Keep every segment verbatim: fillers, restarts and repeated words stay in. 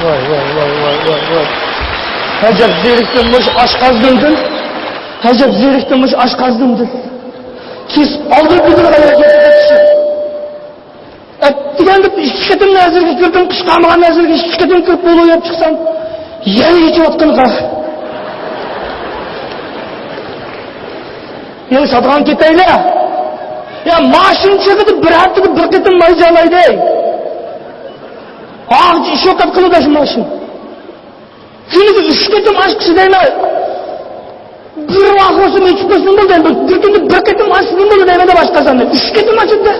ۋاي، ۋاي، ۋاي، ۋاي، ۋاي، ۋاي. ئەجەب زېرىكتىم مۇشۇ ئاشقازىنىمدىن. ئەجەب زېرىكتىم مۇشۇ ئاشقازىنىمدىن. كېسىپ ئالدۇرۇپ بېرىدىغان يەرگە كېتىشى. ئەتىگەندە ئىككى قېتىم نەزىرگە كىردىم، قىچقارمىغان نەزىرگە ئىككى قېتىم كىرىپ بولۇۋېرىپ چىقسام، يەنە ئېچىۋاتقىنىغا. يەنە ساتىدىغان كېتەيلى. يا، ماشىنا چېغىدا بىر ھەپتىدە بىر قېتىم ماي جالايدى. ئاغچى ئىش يوق قىلىدۇ شۇ ماشىنا. كۈنىگە ئۈچ قېتىم ئاچقۇچى دەيمەن. بىر ۋاق بولسا ئۆچۈپ قويسۇن بولدى. بىر، بىر كۈندە بىر قېتىم ئاچسىمۇ بولدى دەيمەن دەپ ئاشقازاننى. ئۈچ قېتىم ئاچىدۇ.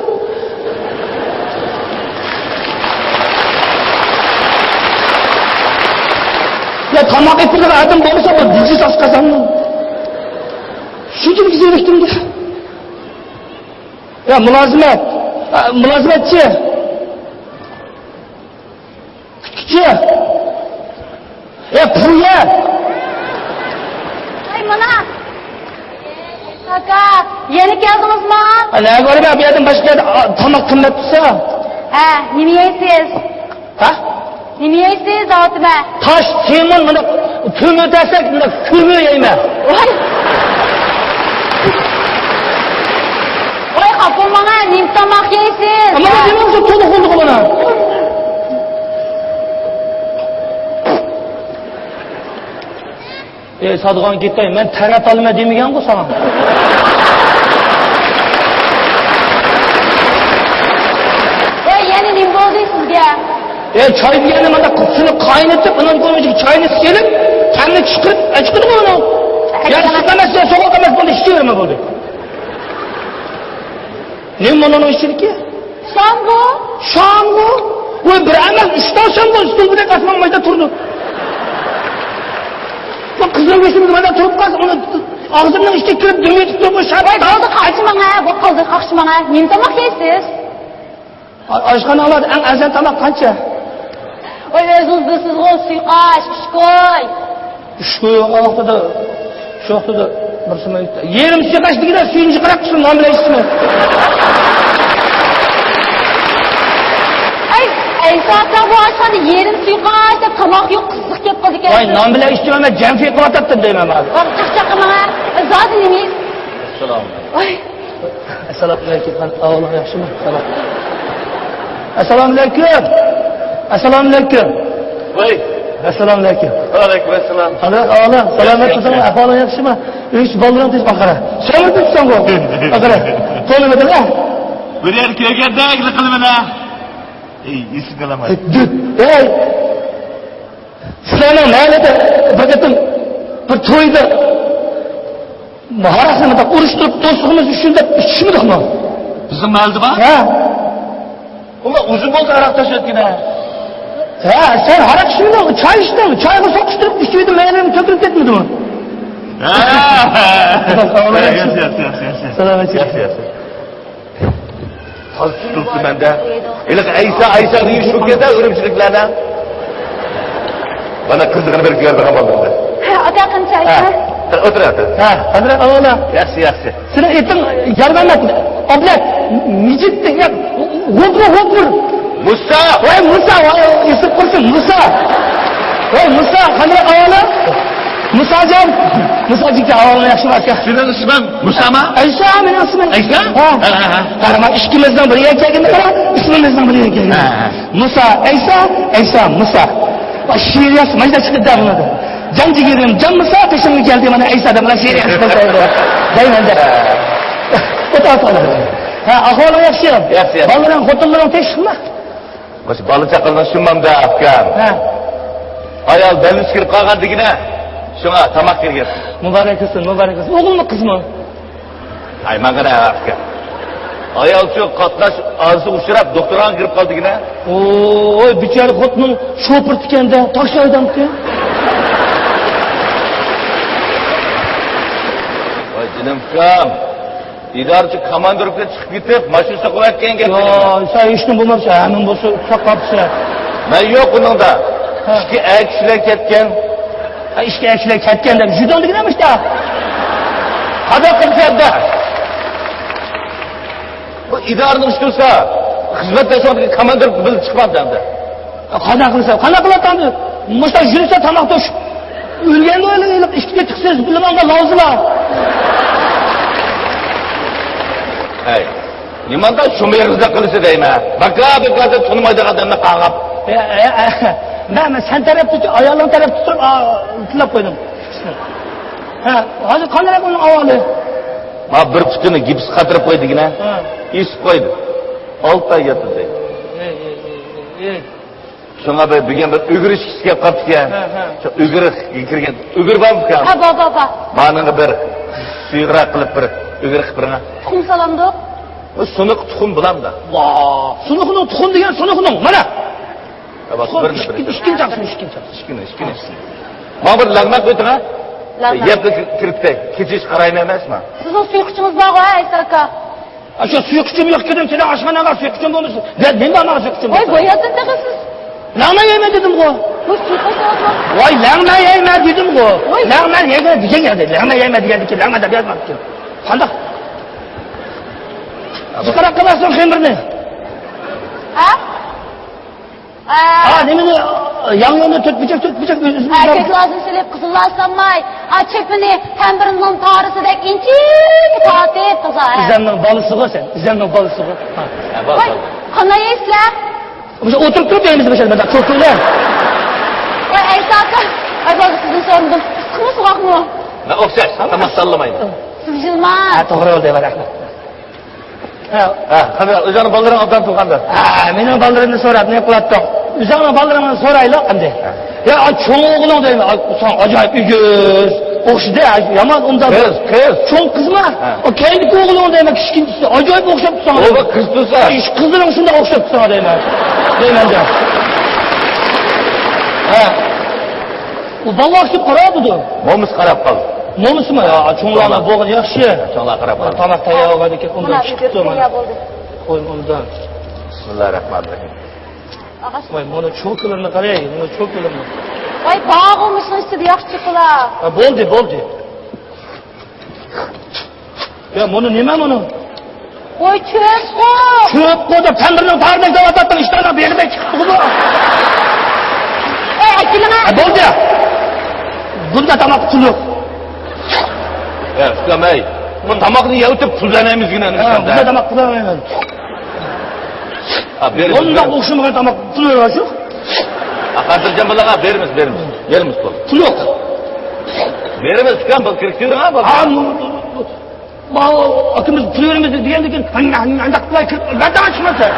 يا تاماق ئېتىدىغان ئادەم بولمىسا بۇ دىجىس ئاشقازاننى. شۇنچىلىك زېرىكتىم دە. يا مۇلازىمەت. ئا، مۇلازىمەتچى. كۈتكۈچى. ئە، پۇيە. ئەي، مانا. ئاكا، يەنە كەلدىڭىزما؟ ئا، نەگە بارىمەن؟ بۇ يەردىن باشقا يەردە، ئا، تاماق قىممەت تۇرسا. ھە، نېمە يەيسىز؟ ھە؟ نېمە يەيسىز دەۋاتىمەن. تاش، سېمون، مانا كۆمۈر دېسەك، مانا كۆمۈر يەيمەن. ۋاي. ۋاي، خاپا بولماڭ، نېمە تاماق يەيسىز؟ ئەمما مانا دېمەمسە تولۇق بولدىغۇ مانا. ئەي، سادىغان كېتەي، مەن تەرەت ئالىمەن دېمىگەنغۇ ساڭا. ۋاي، يەنە نېمە بولدى سىزگە؟ ئەي، چاي دېگەننى مانا سۇنى قاينىتىپ، ئۇنىڭ كۆينىگە چاينى سېلىپ، تەمنى چىقىرىپ، ئەچىقىدىغۇ ئۇنى. يا ئىسسىق ئەمەس، يا سوغۇق ئەمەس، بولدى، ئىچىۋەرمە بولدى. نېمە بۇنىڭ ئىچىدىكى؟ شامغۇ. شامغۇ؟ ۋاي، بىر ئەمەس، ئۈچ تال شامغۇ، ئۈستۈن بىلەك ئاسمان مايدا تۇرىدۇ. بۇ قىزنىڭ بېشىمدا مايدا تۇرۇپ قالسا، ئۇنى ئاغزىمنىڭ ئىچىگە كىرىپ دۈم ئېتىپ تۇرۇپ، شام. ۋاي، بولدى، قاقشىماڭ ھە، بولدى، قاقشىماڭ ھە. نېمە تاماق يەيسىز؟ ئا-، ئاشخانىڭلاردا ئەڭ ئەرزان تاماق قانچە؟ ۋاي، ئۆزىڭىز بىلىسىزغۇ، سۇيقاش، ئۈچكوي. ئۈچكوي يوق ۋاقتىدا، شۇ ۋاقتىدا بىر سۇمۇ يېرىم سۇيقاش دېگىنە سۈيىنى جىقراق قىلسۇن، نان بىلەن ئىچسىمۇ. ئەي، ئەيسا ئاكا، بۇ ئاشخانىدا يېرىم سۇيقاش دەپ تاماق يوق، قىزىق گەپ قىلىدىكەن. ۋاي، نان بىلەن ئىچتىم، مەن جەم سېتىۋاتاتتىم دەيمەن ھازىر. ۋاي، چاقچاق قىلماڭ ھە. زادى نېمە يەيسىز؟ ئەسسالامۇ ئەلەيكۇم. ۋاي. ئەسسالامۇ ئەلەيكۇم. ئەھۋالىڭ ياخشىمۇ؟ سالام. ئەسسالامۇ ئەلەيكۇم. ئەسسالامۇ ئەلەيكۇم. ۋاي. ئەسسالامۇ ئەلەيكۇم. ۋەئەلەيكۇم ئەسسالام. قانداق ئەھۋالىڭ؟ سالامەتمىسەن؟ ياخشى، ياخشى. ئەھۋالىڭ ياخشىمۇ؟ ئۆي ئىچى بالىلىرىڭ تېز ئاخىرى. سەۋر تۇتساڭغۇ. ئاخىرى. قولىمىدىن ئە. بىر يەر كۆرگەندەك قىلىمەن ھە. ئەي، ئېسىڭگە ئالامەن. ئەي، دۈت. ئەي. سىلەرنىڭ مەھەللىدە بىر قېتىم بىر تويدا ھاراقنى مۇنداق ئۇرۇشتۇرۇپ، دوستلۇقىمىز ئۈچۈن دەپ ئىچمىدۇقمۇ؟ بىزنىڭ مەھەللىدە بار؟ ھە. ئۇلار ئۇزۇن بولدى ھاراق تاشلاتقىنى. ھە، سەن ھاراق ئىچمىدىڭ، چاي ئىچتىڭ. چايغا سوقۇشتۇرۇپ ئىچىۋىدىم، مەيلىم تۆكۈلۈپ كەتمىدىمۇ؟ ھە. ياخشى، ياخشى، ياخشى، ياخشى. سالامەتلىك. ياخشى، ياخشى. تاز تۇتۇلۇپتۇ مەندە. ھېلىقى ئەيسا، ئەيسا دېگەن شۇ كەندە ئۈرۈمچىلىكلەردە. مانا قىزىقىنى بىر كۆرىدىغان بولدۇم. ھە، ئاكا قېنى چاي ھە. ئىچىڭ. ئولتۇر، ئولتۇر. ھە، قادىر ئاۋۇلا. ياخشى، ياخشى. سېنىڭ ئېتىڭ يارمەمەت، ئابلەت، مىجىت، يا، غوپۇر، غوپۇر. مۇسا! ۋاي مۇسا، ۋاي ئېسىپ قالسۇن، مۇسا. ۋاي مۇسا، قانداق ئاۋۇلا؟ مۇساجان، مۇسا جىكى، ئاۋۇلا ياخشىمۇ ئاكا؟ سېنىڭ ئىسمىڭ مۇسامۇ؟ ئەيسا مېنىڭ ئىسمىم. ئەيسا؟ ھە. ھە، ھە، ھە. قارىما، ئىككىمىزنىڭ بىر يەرگە كەلگىنىنى قارا، ئىسمىمىزنىڭ بىر يەرگە كەلگىنى. ھە، ھە. مۇسا، ئەيسا، ئەيسا، مۇسا. ۋاي شېئىر يازسا مايدا چىقىدۇ دەپ بولىدۇ. جان جىگىرىم، جان مۇسا، قېشىڭغا كەلدى، مانا ئەيسا دەپ، مانا شېئىر يازسا دەيمەن دەپ. ھە، ئەھۋالىڭ ياخشى؟ ياخشى، ياخشى. بالىلىرىڭ، خوتۇنلىرىڭ تىنچلىقمۇ؟ مۇشۇ بالا چاقىلىرىڭ شۇنداق ئاكام. ھە. ئايال دەل كىرىپ قالغان دېگىنە، شۇڭا تاماق كىرگەن. مۇبارەك بولسۇن، مۇبارەك بولسۇن. ئوغۇلمۇ، قىزمۇ؟ ھاي، ماڭا نە ئاكا. ئايالچۇ قاتناش ھادىسىگە ئۇچراپ، دوختۇرخانىغا كىرىپ قالدىكىنە. ئوي، بىچارە خوتۇنۇڭ شوپۇر ئىكەندە، تاشلايدىغانتى. ۋاي جېنىم ئۇكام، ئىدارىچى كاماندىروپكىدىن چىقىپ كېتىپ، ماشىنا سوقۇۋەتكەن گەپ. يا، سەن ھېچنېمە بولمامسەن، ھەممىڭ بولسا ساقلاپسەن. مەن يوق ئۇنىڭدا. ھە. ئىككى ئەر كىشىلەر كەتكەن. ھە، ئىككى ئەر كىشىلەر كەتكەن دەپ، ژۇدۇڭ دېگىنەمىش دا. قانداق قىلسا ئەمدى؟ بۇ ئىدارىنى ئۇچتۇرسا، خىزمەت دەسمىدىكى كاماندىر بىللە چىقمامدۇ ئەمدى؟ قانداق قىلسا، قانداق قىلاتامدۇ؟ مۇشۇنداق يۈرسە تاماق توشۇپ ئۆلگەندە ئۆلۈپ، ئىككى تېتىق سۆز بىلمەڭدە لاۋزىلا. ھەي، نېمانداق شۇمۇ ئېغىزدا قىلىسى دەيمەن. باكا، باكا دەپ تونۇمايدىغان ئادەمنى قاغاپ. ئە، ئە، ئە، مەن، مەن سەن تەرەپتە، ئايالىڭ تەرەپتە تۇرۇپ، ئا، تىللاپ قويدۇم. ھە، ھازىر قانداق ئۇنىڭ ئەھۋالى؟ ما بىر پۇتىنى گىپس قاتۇرۇپ قويدىغىنە. ھە. ئېسىپ قويدى. ئالتە ئاي ياتىدۇ. ئەي، ئەي، ئەي، ئەي، ئەي. شۇڭا بىر، بۈگۈن بىر ئۈگرە ئىچكۈسى كېلىپ قاپتىكەن. ھە، ھە. شۇ ئۈگرە كىرگەن. ئۈگرە بارمىكەن؟ ھە، بار، بار، بار. مانىڭغا بىر سۇيۇقراق قىلىپ بىر ئۈگرە قىلىپ بېرىڭە. تۇخۇم سالامدۇق؟ ئۇ سۇنۇق تۇخۇم بولامدا. ۋا، سۇنۇقنىڭ تۇخۇم دېگەن سۇنۇقنىڭ. مانا. ھە، بار، تۇخۇم بىرنى، ئىككىنچى، بىرنى. ئىككىنچى ئاقسۇن، ئىككىنچى ئاقسۇن. ئىككىنى، ئىككىنى. ماڭا بىر لەغمەن قويدۇڭ ھە؟ لەغمەن. يەپ كىرىپ كېتەي. كېچىش قارايمەن ئەمەسمۇ؟ سىزنىڭ سۇيۇقچىڭىز بارغۇ، ھە، ئەيسا ئاكا؟ ئاشۇ سۇيۇقچىم يوق ئىكەن، سېنىڭ ئاشخاناڭغا سۇيۇقچىم بولمىسۇن. دە، نېمە بار ماڭا سۇيۇقچىم؟ ۋاي، بۇ يەردىن تېخى سىز. لەڭمەن يەيمەن دېدىمغۇ. بۇ سۇيۇقچىم. ۋاي، لەڭمەن يەيمەن دېدىمغۇ. ۋاي. لەڭمەن يەيمەن دېگەن يەردە، لەڭمەن يەيمەن دېگەندىكى لەڭمەن دەپ يازماپتىكەن. قانداق؟ جىقراق قىلارسەن خېمىرنى. ھە؟ ئا، نېمىنى، ياڭيۇنى تۆت بۇرجەك، تۆت بۇرجەك ئۆزىمىز. ئەركەكلەرنى سېلىپ قىزىللار سانماي، ئا، چېپىنى تەمبىرنىڭ تارىسىدەك ئىنچىكە تارتىپ تازا، ھە. ئىزەمنىڭ بالىسىغۇ سەن، ئىزەمنىڭ بالىسىغۇ. ھە، بال، ۋاي، بال. قانداق يەيسىلەر؟ مۇشۇ ئولتۇرۇپ تۇرۇپ يەيمىز مۇشۇنى، مۇنداق چوكىلار. ۋاي، ئەيسا ئاكا، ئاي، بولدى، سىزدىن سورىمىدىم. ئىسسىقمۇ، سوغۇقمۇ؟ مەن ئوخشاش، تاماق تاللىمايمەن. سىز يىلماڭ. ھە، توغرا بولدى، رەھمەت. ھە. ھە، قانداق، ئۆزۈڭنىڭ بالىلىرىڭ ئوبدان تۇرغاندا؟ ھە، مېنىڭ بالىلىرىمنى سوراپ نېمە قىلاتتىڭ؟ ئۆزۈڭنىڭ بالىلىرىڭنى سورايلى ئەمدى. يا، چوڭ ئوغلۇڭ دەيمەن، ساڭا ئاجايىپ ئېگىز. ئوخشىدى، يامان ئوبدان. قىز، قىز. چوڭ قىزما؟ ھە. ئۇ كەينىدىكى ئوغلۇڭ دەيمەن، كىچىكىنچىسى. ئاجايىپ ئوخشاپتۇ ساڭا. ئۇ قىز تۇرسا. ئىش قىزلىرىڭ شۇنداق ئوخشاپتۇ ساڭا دەيمەن. دەيمەن دە. ھە. ئۇ بالىلار كېلىپ قاراپتۇ. مومىسى قاراپ قالدى. مومىسىمۇ؟ يا، چوڭلارنىڭ بولغىنى ياخشى. چوڭلار قاراپ قالدى. تاماق تەييار بولغاندىكىن ئۇندىن چىقىپتۇ مانا. قوي ئۇندىن. بىسمىللاھىررەھمانىررەھىم. ۋاي، مانا چوكىلىرىنى قاراي، مانا چوكىلىرىنى. ۋاي، بارغۇ مۇشۇنىڭ ئىچىدە ياخشى چوكىلار. ھە، بولدى، بولدى. يا، مانا نېمە مانا؟ ۋاي، چۆپقۇ. چۆپقۇ دەپ تەمبىرنىڭ تارىدەك دەۋاتاتتىڭ، ئىشتاننىڭ بېغىدەك چىقىپتىغۇ بۇ. ۋاي، ئەكېلىڭە. ھە، بولدى. بۇندا تاماق پۇل يوق. يا، ئۇكام، ئەي، بۇ تاماقنى يەۋېتىپ پۇل بەرمەيمىزگىنە، ھە، بۇندا تاماق پۇل بەرمەيمەن. ھە، بېرىمىز، بۇنداق بېرىمىز. ئوخشىمىغان تاماق پۇل بەرمەيسىز. ھە، خاتىرجەم بولۇڭ، ھە، بېرىمىز، بېرىمىز. بېرىمىز پۇل. پۇل يوق. بېرىمىز، ئۇكام، بۇ كىرىپ كىرىڭ، ھە، بۇ. ھە، بۇ، بۇ، بۇ، بۇ، ئاكىمىز پۇل بېرىمىز دېگەندىن كېيىن، ھانداق قىلاي، كىرىپ، بەردەڭ چىقماسا.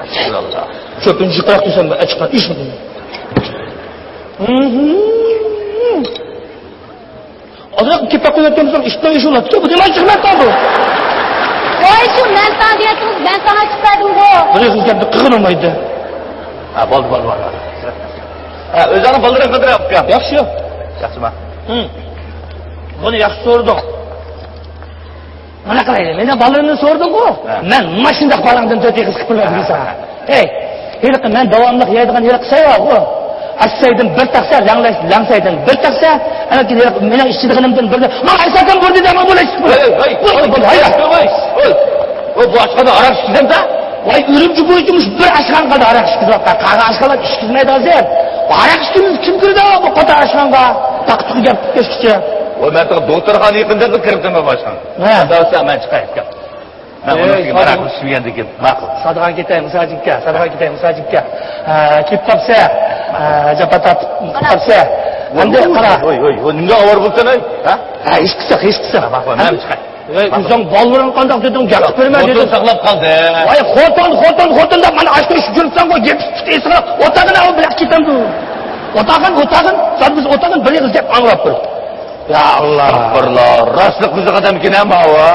ئەستەغپۇرۇللا. كۆپىنچە قىراق دېسەم، ئەچىققان ئىشمۇ دېمەي. ئازراق كېپەك قويۇۋەتكەن بولسام، ئىشتىن ئىش بولاتتى. بۇ نېمە چىقمايتتى بۇ؟ ۋاي، شۇ مەن ساڭا دېگەنتىڭىز، مەن ساڭا ئېچىپ بەردىمغۇ. بۇنى سىز گەپنى قىلغىنى بولمايدۇ. ھە، بولدى، بولدى، بولدى. ھە، ئۆزۈڭنىڭ بالىلىرىڭ قانداق ئۇكام؟ ياخشى. ياخشىما؟ ھىم. بۇنى ياخشى سورىدىڭ. مانا قارايلى، مېنىڭ بالىلىرىمنى سورىدىڭغۇ؟ ھە. مەن ماشىنىداق بالاڭدىن تۆت ئېغىز قىپىرلاپ بېرىمەن ساڭا. ھەي، ھېلىقى مەن داۋاملىق يەيدىغان ھېلىقى سەي بارغۇ. ئاچسايدىن بىر تەخسە، لەڭلەي-، لەڭسەيدىن بىر تەخسە، ئاندىن كېيىن ھېلىقى مېنىڭ ئىچىدىغىنىمدىن بىر، ماڭا ئاچساكەن بۇردا دەڭ، بۇ ئىچىپ بولدى. ھەي، ھەي، بولدى، بولدى، ھەي. ھەي، ھەي، ھەي. ئۇ، بۇ ئاشخانىدا ھاراق ئىچكۈزەمدە؟ ۋاي، ئۈرۈمچى بويىچە مۇشۇ بىر ئاشخانا قالدى ھاراق ئىچكۈزۈۋاتقان. قالغان ئاشخانىلار ئىچكۈزمەيدۇ ھازىر. ھاراق ئىچكۈزمىسە كىم كىرىدۇ بۇ قاتار ئاشخانىغا؟ تاقا-تۇقا گەپ كەتكەچكىچە. ۋاي، مەن تېخى دوختۇرخانىغا يېقىن دەپلا كىرىپتىمەن باشقا. ھە. داۋسا مەن چىقاي. مەن ئۇنىڭ ئۈستىگە ماراقلىشىپ يۈرگەندىكىن ماقۇل. سادىغان كېتەي مۇساجىككە، سادىغان كېتەي مۇساجىككە. ھە، كېلىپ قاپسە، ھە، جاپا تارتىپ قاپسە. ئەمدى قارا. ۋوي، ۋوي، ۋوي، نېمىگە ئاۋارە بولساڭ، ھەي؟ ھە؟ ھە، ھېس قىلسا، ھېس قىلسا. ماقۇل، مەن چىقاي. ۋاي، ئۆزۈڭ بالىلىرىڭ قانداق دېدىڭ، گەپ قىلىپ بەرمە دېدىڭ. ساقلاپ قالدى. ۋاي، خوتۇن، خوتۇن، خوتۇن دەپ مانا ئاشۇ ئىش يۈرۈپسەنغۇ، گەپ ئېسىڭ. ئوتاغىن ئاۋۇ بىلەن كېتەمدۇ. ئوتاغىن، ئوتاغىن، سادىمىز ئوتاغىن بىر ئېغىز گەپ ئاڭلاپ بىر. يا ئاللا. ئاستاغپىرۇللا، راستلىق بۈزۈك ئادەمكەن ھە ماۋۇ.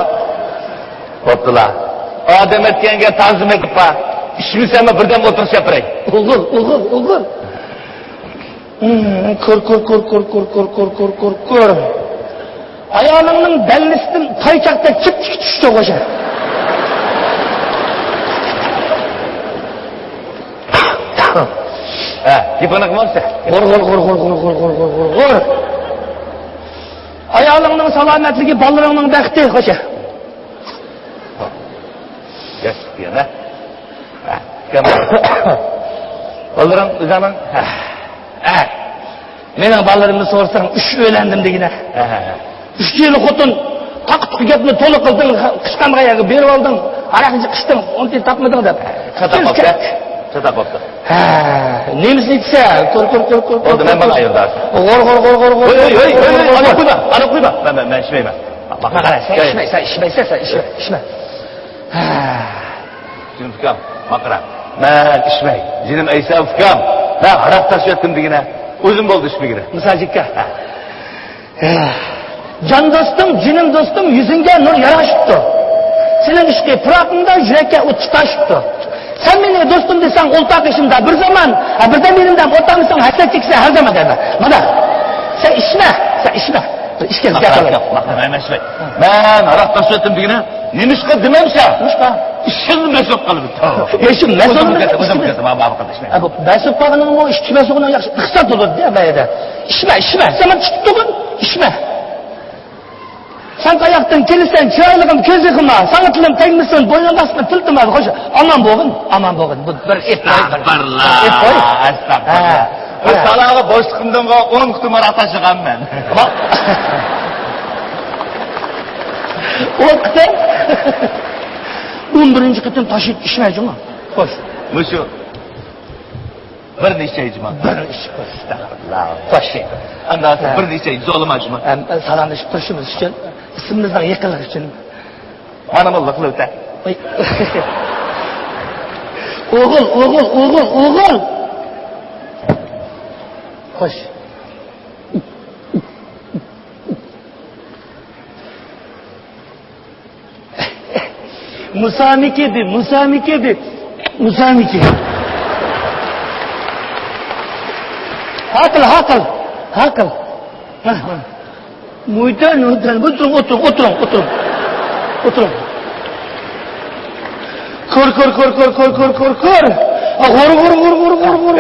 بوپتۇلا. ئادەم ئەتكەنگە تازىمۇ ئېتىپ بار. ئىچمىسەممۇ بىردەم ئولتۇرۇش ياپىراي. ئوغۇل، ئوغۇل، ئوغۇل. كۆر، كۆر، كۆر. ئايالىڭنىڭ دەللىسىدىن تايچاقتەك چىپچىكى چۈشتى ئوخشاش. ھە، گېپىڭنى قىلمامسەن؟ غۇر، غۇر، غۇر. ئايالىڭنىڭ سالامەتلىكى، بالىلىرىڭنىڭ بەختى، خوجا. دېگەن، ھە؟ ھە، ئۇكام. بالىلىرىڭ ئۆزۈڭنىڭ؟ ھە. ھە. مېنىڭ بالىلىرىمنى سورىساڭ، ئۈچ ئۆيلەندىم دېگىنە. ھە، ھە، ھە. ئۈچ خىل خوتۇن، تاقا-تۇقا گەپنى تولا قىلدىڭ، قىچقانغا يەرگە بېرىۋالدىڭ، ھاراق ئىچىپ ئىچتىڭ، ئۇنى تاپمىدىڭ دەپ. چاتاق بوپتۇ. چاتاق بوپتۇ. ھە، نېمىسىنى ئىچسە؟ كۆر، كۆر، كۆر، كۆر. بولدى، مەن ماڭاي ئەمدى. غور، غور، غور، غور، غور. ھوي، ھوي، ھوي، ھوي، ھوي، ئانا قويما، ئانا قويما. مەن، مەن، مەن ئىچمەيمەن. ماقارا، سەن ئىچمە، سەن ئىچمە، سەن ئىچمە، ئىچمە. ھە. جېنىم ئۇكام، ماقارا. مەن ئىچمەي. جېنىم ئەيسا ئۇكام. مەن ھاراق تاشلىۋەتتىم دېگىنە. ئۆزۈم بولدى ئىچمىگىنى. مۇساجىككا. ھە. جان دوستۇم، جېنىم دوستۇم، يۈزۈڭگە نۇر ياراشىپتۇ. سېنىڭ ئىشقىي پۇراقىڭدا يۈرەككە ئوت تۇتاشىپتۇ. سەن مېنى دوستۇم دېسەڭ، ئولتۇر قېشىمدا بىر زامان، ھە، بىردەم يېنىمدا ئولتۇرمىساڭ، ھەسرەت چېكىسەن ھەر زامان دەيمەن. مانا، سەن ئىچمە، سەن ئىچمە. ئىچكەن گەپ قىلىپ. مەن ھاراق تاشلىۋەتتىم دېگىنە. نېمىشقا دېمەمسە؟ نېمىشقا؟ ئىچسەڭ مەس بولۇپ قالىدۇ. يا، شۇ مەس بولۇپ قالغىنىڭمۇ ئىچكى مەس بولغىنىڭ ياخشى ئىقتىساد بولىدۇ، يا، بەيدە. ئىچمە، ئىچمە، سەن مانا ئىچتىڭغۇ، ئىچمە. سەن قاياقتىن كېلىسەن، چىرايلىقىم، كۆز يېقىما، ساڭا تىلىم تەگمىسۇن، بوينۇڭغا ئاسما پىلتىما. خوش، ئامان بولغىن، ئامان بولغىن. بۇ بىر ئېيت قوي، بىر ئەستەغپىرۇللا، ئېيت قوي. ئەستەغپىرۇللا. ھە. بىر تالاغا بوشلۇقۇمدىن ئون قېتىم ھاراق تاشلىغانمەن. ئون قېتىم؟ ئون بىرىنچى قېتىم تاشلاپ ئىچمە جۇمۇ. خوش. مۇشۇ. بىر نەچچە جۇما. بىر ئىچىپ قوي. ئەستەغپىرۇللا. خوش. ئەمدى ھازىر ھە. بىر نەچچە زورلىما جۇما. ھەم سالاملىشىپ تۇرۇشىمىز ئۈچۈن، ئىسمىمىزنىڭ يېقىنلىقى ئۈچۈن. مانا بۇ لىقلىۋېتە. ئوي. ئوغۇل، ئوغۇل، ئوغۇل، ئوغۇل. خوش. مۇسانىكى دې، مۇسانىكى دې، مۇسانىكى. ھاقىل، ھاقىل، ھاقىل. ھە، ھە. مۇيتەن، مۇيتەن. ئولتۇرۇڭ، ئولتۇرۇڭ، ئولتۇرۇڭ، ئولتۇرۇڭ. ئولتۇرۇڭ. كور، كور، كور. غور، غور، غور.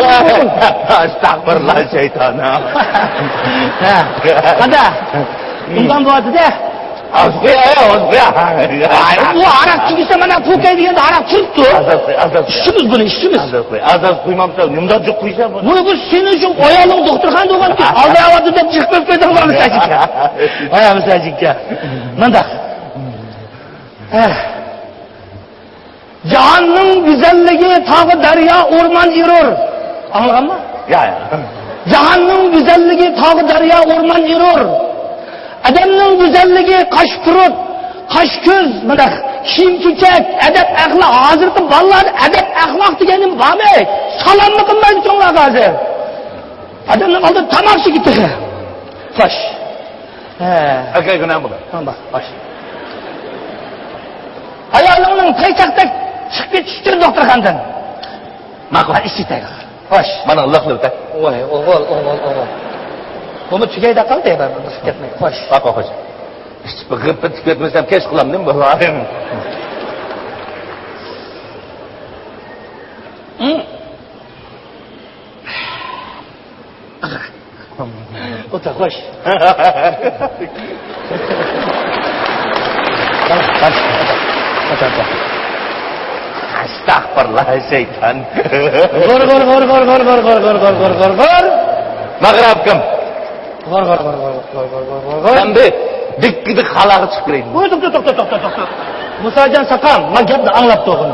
ئەستەغپىرۇللا، شەيتان. ھە. قانداق؟ ئۇنىڭدىن بولاتتى-دە. ئاز قوي، ئاز قوي. ئاي، ئۇ ھاراق چۈگىسە مانا پوكەي دېگەندە ھاراق تۇرۇپتۇ. ئاز، ئاز قوي، ئاز قوي. ئىچىمىز بۇنى، ئىچىمىز. ئاز قوي، ئاز قوي. ئاز قويمامسەن، نېمىدەر جۈك قويسا بۇنى. بۇنى بۇ سېنىڭ ئۈچۈن ئايالىڭ دوختۇرخانىدا بولغانكەن، ئالداۋاتىدۇ دەپ جىق قىلىپ قويدۇڭ مانا سەجىككە. ھە، مۇساجىككە. مانداق. ھە. جاھاننىڭ گۈزەللىكى تاغ، دەريا، ئورمان، ئېرۇر. ئاڭلىغانما؟ يا، يا. جاھاننىڭ گۈزەللىكى تاغ، دەريا، ئورمان، ئېرۇر. ئادەمنىڭ گۈزەللىكى قاش، پۇرۇت، قاش، كۆز، مانا كىيىم-كېچەك، ئەدەپ، ئەخلاق. ھازىرقى بالىلاردا ئەدەپ، ئەخلاق دېگەن نېمە بارمۇ؟ سالاممۇ قىلمايدۇ چوڭلارغا ھازىر. ئادەمنىڭ ئالدىدا تاماق يېگۈ تېخى. خوش. ھە. ئاكا، گۇناھ بولار. ھە، بار. خوش. ئايالىڭنىڭ پايچاقتەك چىقىپ كېتىشى ئۈچۈن دوختۇرخانىدىن. ماقۇل. ھە، ئىچى تەگىل. خوش. مانا لىقلىۋېتە. ۋاي، ئوغۇل، ئوغۇل، ئوغۇل. بۇمۇ تۈگەيدە قالدى، بىر بىر كەتمەي. خوش. ماقۇل، خوش. ئىچىپ غىپپىتىپ كەتمىسەم، كەچ قىلامدىم بۇلار. ھە. ئولتۇر، خوش. ئەستەغپىرۇللا، شەيتان. غور، غور، غور. ماقارا ئاكام. غور، غور، غور. سەن بىر دىككىدە خالاغا چىقىپ كىرەيلى. ۋوي، توختا، توختا، توختا، توختا. مۇساجان ساقام، مانا گەپنى ئاڭلاپ تۇرغىن.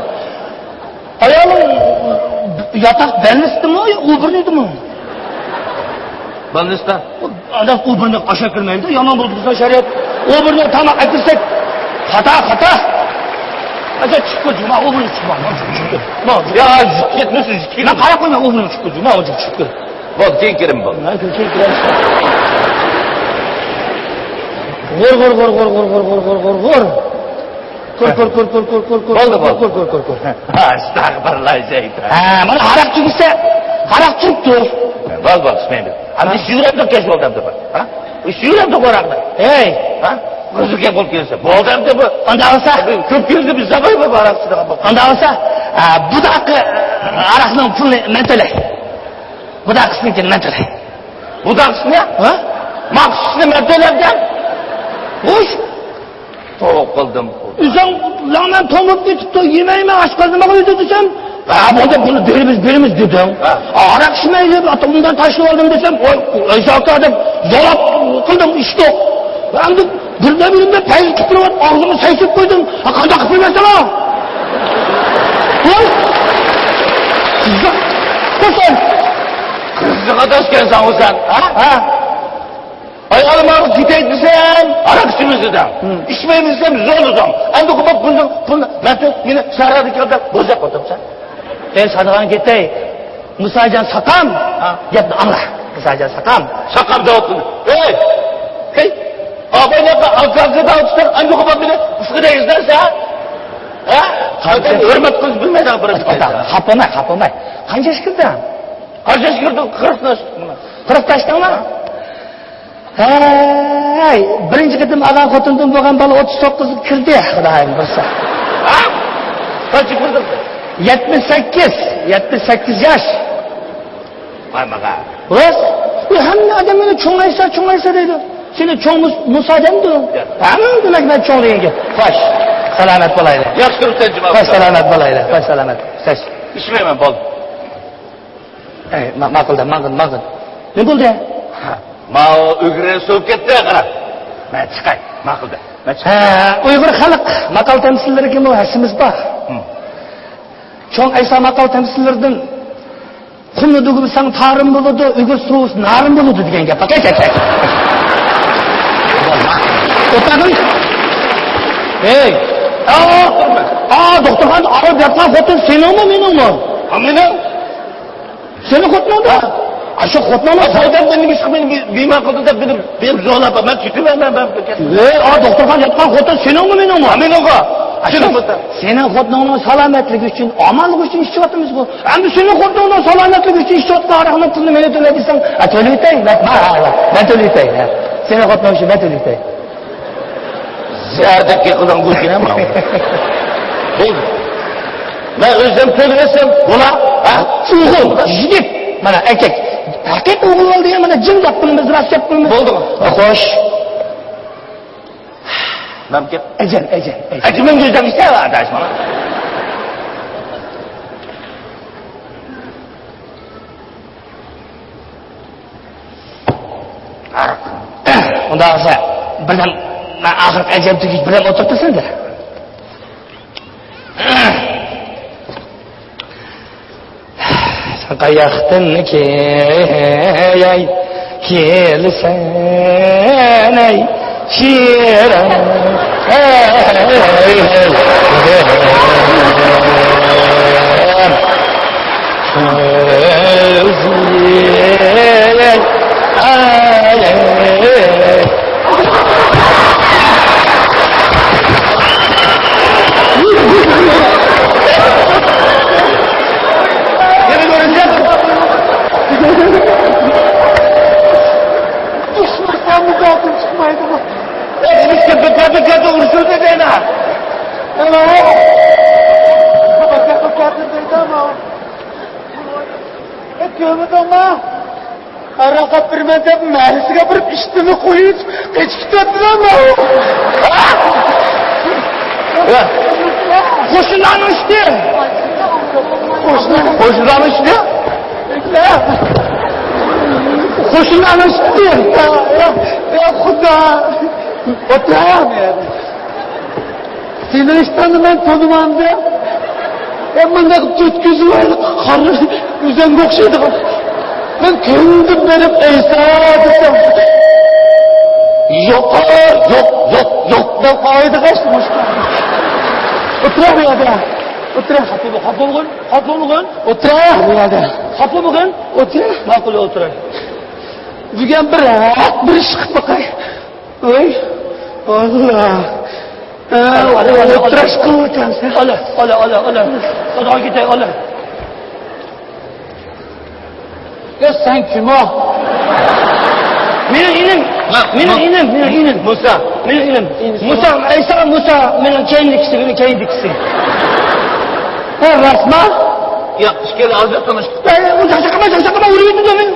ئايالىڭ ياتاق بەلنىستىمۇ يا ئوبورنىيدىمۇ؟ بەلنىستا. ئادەم ئوبورنىيغا ئاشاق كىرمەيدۇ، يامان بولدى بىزنىڭ شەرىئەت. ئوبورنىيغا تاماق ئەكىرسەك، خاتا، خاتا. ئەجە چىققۇ جۇما، ئوبورنىي چىقما، چىققۇ. يا، كەتمىسۇن، كەتمىسۇن. مەن قاراپ قويماي، ئوبورنىي چىققۇ جۇما، ئوبورنىي چىققۇ. بول، كېيىن كىرىمەن، بول. مەن كېيىن كىرەم. غور، غور، غور. كور، كور، كور. بولدى، بولدى. كور، كور، كور، كور. ئەستەغپىرۇللا، شەيتان. ھە، مانا ھاراق چۈگىسە، ھاراق تۇرۇپتۇ. بول، بول، ئىچمەيمەن. ئەمدى ئىچىۋېرەمدۇق، كەچ بولدى ئەمدى. ھە؟ ئىچىۋېرەمدۇق ھاراقنى. ھەي. ھە؟ قىزىق گەپ بولۇپ كەلسە. بولدى ئەمدى بۇ. ئانداق بولسا. كۆپ كەلدى، بىز زاپاي بار ھاراق ئىچىدىغان بولۇپ. ئانداق بولسا، ھە، بۇ داقى ھاراقنىڭ پۇلىنى مەن تۆلەي. بۇ داقىسىنىڭكىنى مەن تۆلەي. بۇ داقىسىنى؟ ھە؟ ماخسۇسنى مەن تۆلەمدىم. خوش. توۋا قىلدىم. ئۆزۈڭ لەڭمەن توڭۇپ كېتىپتۇ، يېمەيمەن، ئاشقازىنىمغا ئۆتىدۇ دېسەم، ھە، بولدى، بۇنى بېرىمىز، بېرىمىز دېدىڭ. ھە. ئاراق ئىچمەي دەپ ئاتىمدىن تاشلىۋالدىم دېسەم، ۋاي، ئەيسا ئاكا دەپ زوراپ قىلدىم، ئىچتۇق. ئەمدى بىردەم بىردەم پەيزى قىپىلىۋات، ئاغزىمنى سەيسىپ قويدۇم. ھە، قانداق قىپىلىۋەتسەڭ ھە؟ ۋاي! قىزىق. قوساي. قىزىق ئاداش ئىكەنسەن سەن. ھە؟ ھە. ئايالىم ئاغزى كېتەي دېسەم، ئاراق ئىچىمىز دېدىڭ. ھىم. ئىچمەيمىز دېسەم، زورلىدىڭ. ئەمدى قوپۇپ بۇندىن، بۇندىن، مەن مېنى سەھرادىكى يەردە بوزەپ ئولتۇرۇپسەن. ئەي، سادىغان كېتەي. مۇساجان ساقام. ھە. گەپنى ئاڭلا. مۇساجان ساقام. ساقام دەۋاتقىنى. ھەي! ھەي! ئابايلارغا ئاكا-ئاكا دەۋاتىسەن، ئەمدى قوپۇپ مېنى ئۇسكىدە ئىزدەرسەن. ھە؟ قانچە ھۆرمەت قىلىش بىلمەيدىغان بىر. خاپا بولماي، خاپا بولماي. قانچە ياش كىردىڭ؟ قانچە ياش كىردىڭ؟ قىرىقنى ئاشتىم. قىرىق ئاشتىڭمۇ؟ ھە. ھەي، بىرىنچى قېتىم ئالغان خوتۇندىن بولغان بالا ئوتتۇز توققۇزغا كىردى، خۇدايىم بۇيرۇسا. ھە؟ قانچە كىردى؟ يەتمىش سەككىز، يەتمىش سەككىز ياش. ۋاي ماغا. راست. ئۇ ھەممە ئادەم مېنى چوڭ ئەيسا، چوڭ ئەيسا دەيدۇ. سېنى چوڭ مۇس-، مۇسا دەمدۇ؟ ياق. ھەممە دېمەك مەن چوڭ دېگەن گەپ. خوش. سالامەت بولايلى. ياخشى تۇرۇپسەن جۇما. خوش، سالامەت بولايلى. خوش، سالامەت. خوش. ئىچمەيمەن، بولدى. ئەي، ما-، ماقۇل دە، ماقۇل، ماقۇل. نېمە بولدى؟ ھە، ماۋۇ ئۆگرە سوۋۇپ كەتتى، قارا. مەن چىقاي، ماقۇل دە. مەن چىقاي. ھە، ئۇيغۇر خەلق ماقال تەمسىللىرىگىمۇ ھەسسىمىز بار. ھىم. چوڭ ئەيسا ماقال تەمسىللىرىدىن «قۇمنى دۈگمىسەڭ تارىم بولىدۇ، ئۆگرە سوۋۇسا نارىم بولىدۇ» دېگەن گەپ بار. كەت، كەت، كەت. ئولتۇرغىن. ھەي. ئا، ئا، دوختۇرخانىدا ئاغرىپ ياتقان خوتۇن سېنىڭمۇ، مېنىڭمۇ؟ ھە، مېنىڭ. سېنىڭ خوتۇنۇڭدا؟ ھە. ئاشۇ خوتۇنۇڭدا؟ ھە، سەيدەم نېمە ئىش قىلمايدۇ، بىمار قىلدى دەپ بېرىپ، بېرىپ زورلاپ، مەن كېتىمەن، مەن، مەن كېتىمەن. ئەي، ئا، دوختۇرخانىدا ياتقان خوتۇن سېنىڭمۇ، مېنىڭمۇ؟ ھە، مېنىڭغۇ. ئاشۇ سېنىڭ خوتۇنۇڭنىڭ سالامەتلىكى ئۈچۈن، ئامانلىقى ئۈچۈن ئىچىۋاتىمىزغۇ. ئەمدى سېنىڭ خوتۇنۇڭنىڭ سالامەتلىكى ئۈچۈن ئىچىۋاتقان ھاراقنىڭ پۇلىنى مەن ئۆتەيمەن دېسەڭ، ھە، تۆلىۋېتەي، مەن، مەن، مەن تۆلىۋېتەي، ھە. سېنىڭ خوتۇنۇڭ ئۈچۈن مەن تۆلىۋېتەي. زەردەك يىقىلغان گۇركىنە ماۋۇ. بولدى. مەن ئۆزۈم تۆلىۋەتسەم بولا، ھە؟ ئوغۇل، يىگىت، مانا ئەركەك. ھەقىقىي ئوغۇل بولدى يا، مانا جىڭ گەپ قىلىمىز، راست گەپ قىلىمىز. بولدىغۇ. خوش. مەمتىق. ئەجەل، ئەجەل، ئەجەل. ئەجىمىن گۆزەك ئىشتە ئاداش مانا. ئۇنداق بولسا، بىردەم، مەن ئاخىرقى ئەجەل تۈگۈش بىردەم ئولتۇرۇپ تۇرسۇن دە. سەن قاياقتىن كېلەي، كېلىسەن ئەي شىرىن. ئۇرسۇرسا بىكار بىكاردىن ئۇرسۇردى دەينا. ئەمما بىكار بىكاردىن دەيدۇ ئەمما. كۆرمىدىڭمۇ؟ ھاراق ئەپ بېرىمەن دەپ مەھەللىسىگە بېرىپ ئىشتىنى قويۇپ قېچىپ كېتىۋەتتىلەرمۇ؟ قوشنىلارنىڭ ئىشتى. قوشنىلارنىڭ ئىشتى. قوشنىلارنىڭ ئىشتى. يا، يا، يا خۇدا. ئولتۇر. سېنىڭ ئىشتاننى مەن تونۇمامدىم. ئە، مۇنداق تۆت كۆزى بار، قارا ئۈزەڭگە ئوخشايدىغان. مەن كۈندە بېرىپ ئەيسا دېسەم، يوق، يوق، يوق، يوق دەپ قالايدىغان ئىشتان. ئولتۇر بۇ يەردە. ئولتۇر. خاپا بولغىن، خاپا بولغىن. ئولتۇر بۇ يەردە. خاپا بولغىن. ئولتۇر. ماقۇل، ئولتۇر. بۈگۈن بىر ھەق بىر ئىش قىلىپ باقاي. ۋاي، ئاللا. ھە، ئاللا، ئاللا، ئولتۇرۇش قىلىۋاتامسەن. ئاللا، ئاللا، ئاللا، ئاللا. خۇداغا كېتەي، ئاللا. يا سەن كىم ئۇ؟ مېنىڭ ئىنىم. ھە، مېنىڭ ئىنىم، مېنىڭ ئىنىم. مۇسا. مېنىڭ ئىنىم. مۇسا، ئەيسا، مۇسا، مېنىڭ كەينىدىكىسى، مېنىڭ كەينىدىكىسى. ھە، راستما؟ ياق، ئىككىلى ھازىر تونۇشتۇق. يا، يا، ئۇ جاق چاقما، جاق چاقما، ئۇرۇۋېتىدۇ مېنى.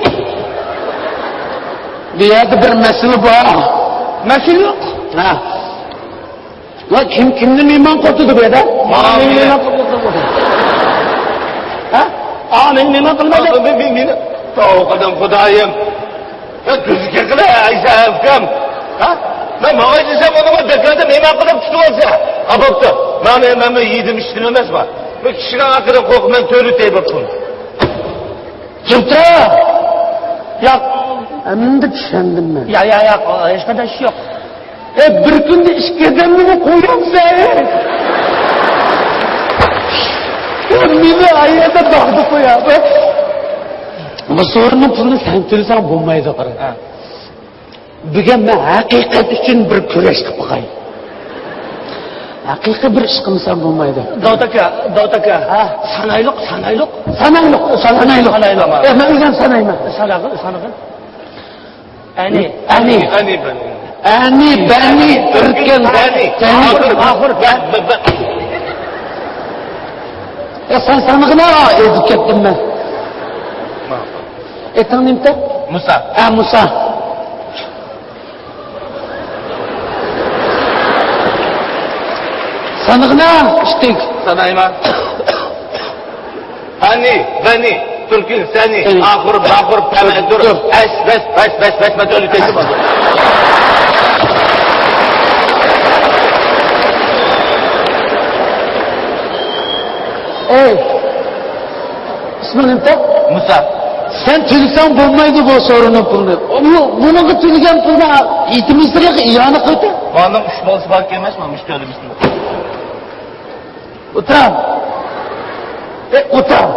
بۇ يەردە بىر مەسىلە بار. مەسىلە يوق. ھە. ۋە كىم كىمنى مېھمان قىلدى بۇ يەردە؟ ماڭا مېنى مېھمان قىلدى. ھە؟ ئا، مېنى مېھمان قىلمىدى. مېنى، مېنى. توۋا قىلدىم خۇدايىم. يا تۈزۈك قىلە ئەيسە ئەفكام. ھە؟ مەن ماڭاي دېسەم، ئۇنىڭغا دەكرەتتە مېھمان قىلىپ تۇتۇۋالسا. ھە، بوپتۇ. مەن، مەن، مەن يېدىم ئىچتىم ئەمەسمۇ. بۇ كىشىنىڭ ھەققىدىن قورقۇپ مەن تۆلىتەي بوپتۇم. جىرتا! ياق. ئەمدى چۈشەندىم مەن. يا، يا، ياق، ھېچقانداق ئىش يوق. ئە، بىر كۈندە ئىككى ئادەمنىمۇ قويامسەن؟ ئە، مېنى ئايەردە باغدا قويا. بۇ سورۇننىڭ پۇلىنى سەن تۆلىسەڭ بولمايدۇ، قارا. ھە. بۈگۈن مەن ھەقىقەت ئۈچۈن بىر كۈرەش قىلىپ باقاي. ھەقىقىي بىر ئىش قىلمىسام بولمايدۇ. داۋۇت ئاكا، داۋۇت ئاكا. ھە؟ سانايلۇق، سانايلۇق. سانايلۇق، سانايلۇق. سانايلۇق. ئە، مەن ئۆزۈم سانايمەن. ساناغىن، ساناغىن. ئەنى. ئەنى. ئەنى، بەنى. ئەنى، بەنى، تۈركەن، بەنى. سەنى. ئاخىر، ئاخىر. بە، بە، بە. ئە، سەن سانىغىنا، ئېزىپ كەتتىم مەن. ئېتىڭ نېمىتە؟ مۇسا. ئە، مۇسا. سانىغىنا، ئىشتىك. سانايمەن. ئەنى، بەنى، تۈركۈن، سەنى، ئەنى. ئاخۇر، باخۇر، پەمەدۇر، دۇر. ئەس، بەس، بەس، بەس، بەس، مەتۆلى تېتىم. ئەي، ئىسمىڭ نېمىتە؟ مۇسا. سەن تۆلىسەڭ بولمايدۇ بۇ سورۇننىڭ پۇلىنى. بۇ، بۇنىڭغا تۆلىگەن پۇلنى يېتىم ئېسىرلىق ئىئانە قىلدى. مالنىڭ ئۈچ بالىسى بار ئىكەن ئەمەسمۇ، مۇشۇ تۆلىمىسىمۇ. ئولتۇرام. ئە، ئولتۇرام.